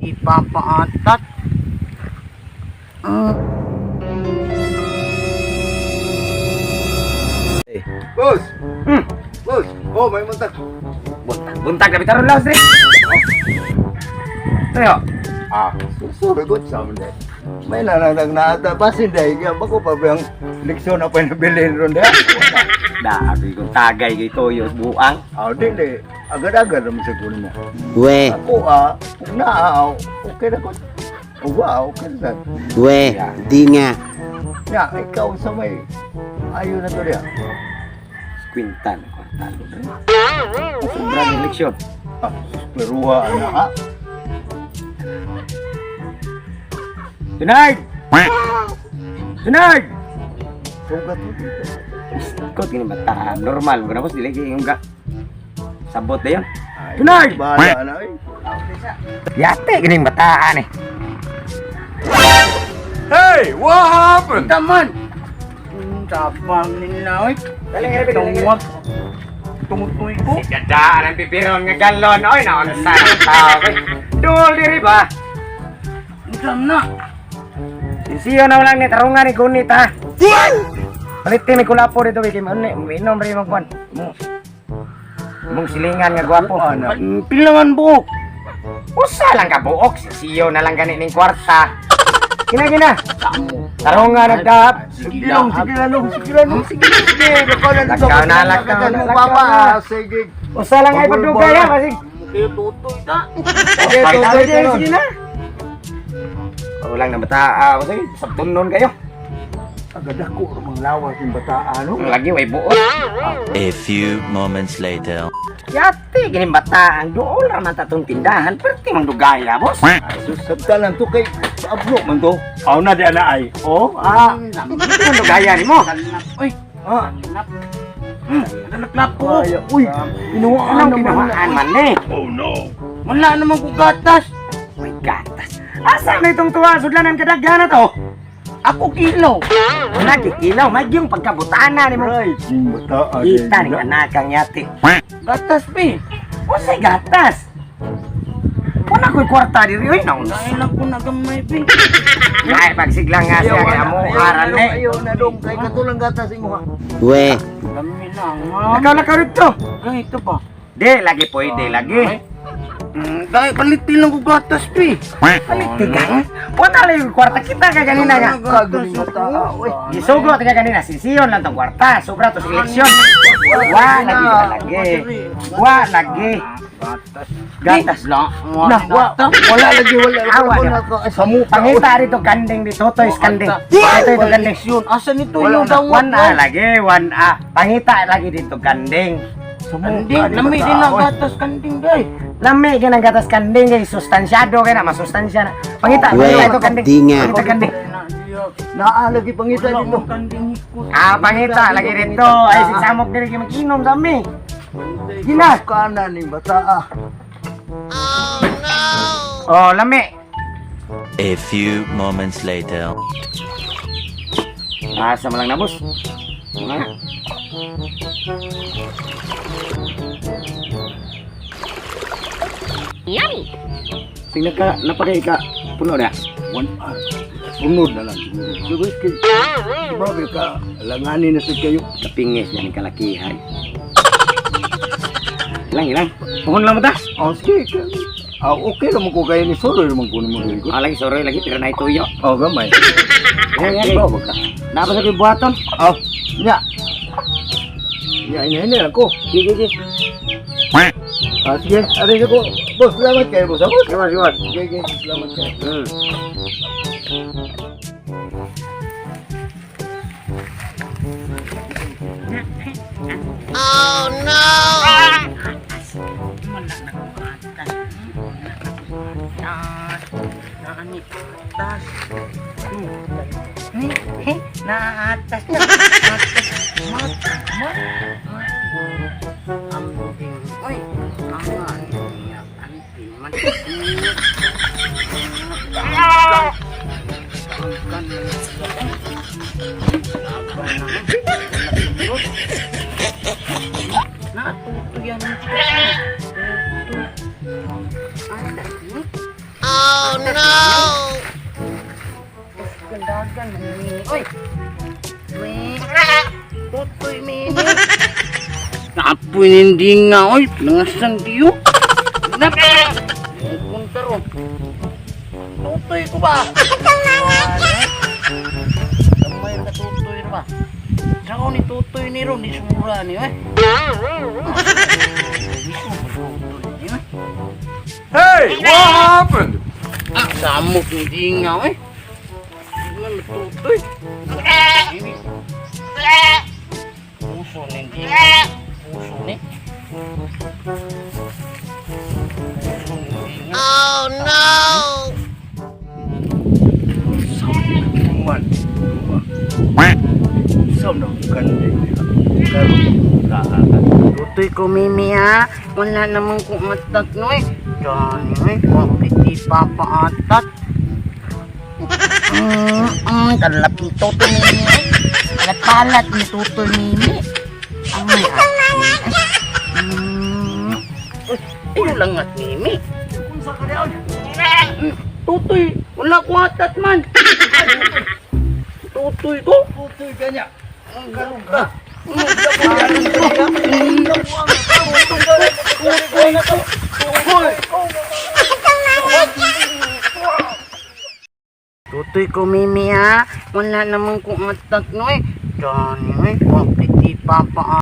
Ipapaatat. Boss! Hmm. Boss! Oh, may muntak. Buntag, buntag na bitaron laos rin. Tayo. Ah, susugot sa amin dahil. May nananag na ata. Pasin dahil. Kaya bako pa ba yung leksyon na pinabilin ron dahil? Da, abi kong tagay kay Toyo buang. Ah, dili. Agad-agad naman siguro mo. We, Ako ah, kung naa, ah, okay na ko. Uwa, okay na. we, di nga. Ya, ikaw sa may ayaw na to niya. Quintal, kwartalo. Sobrang eleksyon. Ah, peruha na ah. Tunard! Tunard! Sugat mo dito. Ikaw tingin bata, normal mo na boss, dili kay yung ga. Sabot na yun. Ay, Tunard! Bahala na eh. Yate kining bataan eh. Hey, what happened? Taman. Tapang nila oy. Tungwag. Tumutuy ko. Gadaan ang pipiron nga galon oy naunsa ng tao. Oy. Dul diri ba? Unsa na? Sisiyo na lang ni tarungan ni gunit ha. Palit ni kulapo dito kay mo minom rin mo kwan. Mong silingan nga gwapo. Ano? Pila man buok. Usa lang ka buok, sisiyo na lang gani ning kwarta. Kina kina. Tarungan nagdahap. Sige lang, sige lang, sige lang, sige lang, sige. Lakaw na dito. Lakaw na, lakaw na, mo, lakaw papa. na. Sige. Usa lang ay pagdugay ha kasi. Kayo tutoy ta. Sige, tutoy ka nun. Sige na. Walang na bata, ah, kasi sabton nun kayo. Agad ako, mga lawas yung bataan, no? Ang lagi way buot. A few moments later. Yate kining bata ang dool ra man ta tong tindahan perti mang dugaya boss. Ay, susabta lang to kay ablo man to. Aw na di ana ay. Oh, ah. Ang dugaya nimo. Oy, Oh, nalaklap ko. Ay, uy, anong inuwaan naman. kinuhaan man ni? Wala naman ko gatas. Uy, gatas. Asa na itong tuwa sudlanan kadaghan na to? Ako kilo. Nagikilaw, magyong pagkabutana nimo. Right, yung bataan. Kita ni anakang yate. Gatas pi. Usay gatas. Wala ko'y kwarta diri oy naon. Dahil lang ko nagamay pi. Ay pagsiglang nga siya kay amo aran ni. Ayaw na dong, kay katulang gatas imo ha. We, Dami lang ha. Nakaw na dito. Ganito ba? Di lagi pwede lagi. Dahil palitin lang ko gatas pi. Palit ka. Wala lang yung kwarta kita ka ganina nga. Kagaling bataan, uy. Gisugot ka ganina, sisiyon lang tong kwarta. Sobra to sa eleksyon. Wa lagi ka lagi. Wa lagi. Gatas. Gatas. Lang. Na, wa, wala lagi, wala. Awa, Wala ko, ay, samu ka, Pangita rito kanding dito, toys kanding. Ito ito kanding. Yun, asan ito Wala yung na. dawat? 1A lagi, 1A. Pangita lagi dito kanding. Samu Kanding, ka, ni lami din bataan, ang uy. gatas kanding day. Lami ginang gatas kanding kay sustansyado kay na masustansya na. Pangita, We, pangita ito kanding. di nga. Pangita kanding. Naa lagi pangita Wala dito. mong kanding hikot. Ah, pangita lagi dito. Ay si samok diri kay maginom sa mi. Gina. Kana ni bataa. Oh, lami. A few moments later. Asa man lang na, boss. Mga. Yummy. Sing nagka napakay ka puno na. 1 hour. Sunod na lang siguro. Siguro kay di ba ka langanin na sad kayo. Kapingis yan ang kalakihan. Ilang ilang. Puhon lang mo ta. Oh, sige. Ah, okay naman ko kayo ni Soroy naman ko naman ko. Ah, lagi soroy lagi pero na ituyo. Oh, gamay. Yan yan. Ba ka? Napa sa ko'y buhaton. Oh, nya. Nya, nya, nya lang ko. Sige, sige. Ah, sige. Aray ko. Boss, salamat kayo, boss. Ah, boss. Sige, sige. Sige, sige. Salamat kayo. Naani atas. Naatas na. Atas. Mat. Mat. Mat. Ambing. Uy. Angan. Anting. Man. Natuto yan. Atas. No! Gandagan, mini. Oy! Uy! Tutoy, mini. Naapoy hindi nga, oy. Nangasan diyo. Nap! Punta ro. Tutoy ko ba? Kamay ka tutoy na ba? Saka ni tutoy ni ron, ni sura ni, eh. Tutoy ni, eh. Hey, what happened? Ah, samok ni Dingaw eh. Hindi man matutoy. Puso ni Dingaw. Puso ni. Puso ni Dingaw. Oh no! Man. Sa na kan karon ka. Tutoy ko, Mimi ha. Wala namang kong atat no eh. Dani eh, bakit di papaatat? Kalap ni Tutoy Mimi eh. Palat-palat ni Tutoy Mimi. Ay, ah. Uy, ayun lang at Mimi. Tutoy, wala ko atat man. Tutoy ko. Tutoy kanya. Karon ka. Tutoy ko, Mimi, ha? Wala namang kung atat no eh. Dani, eh. Bakit di papa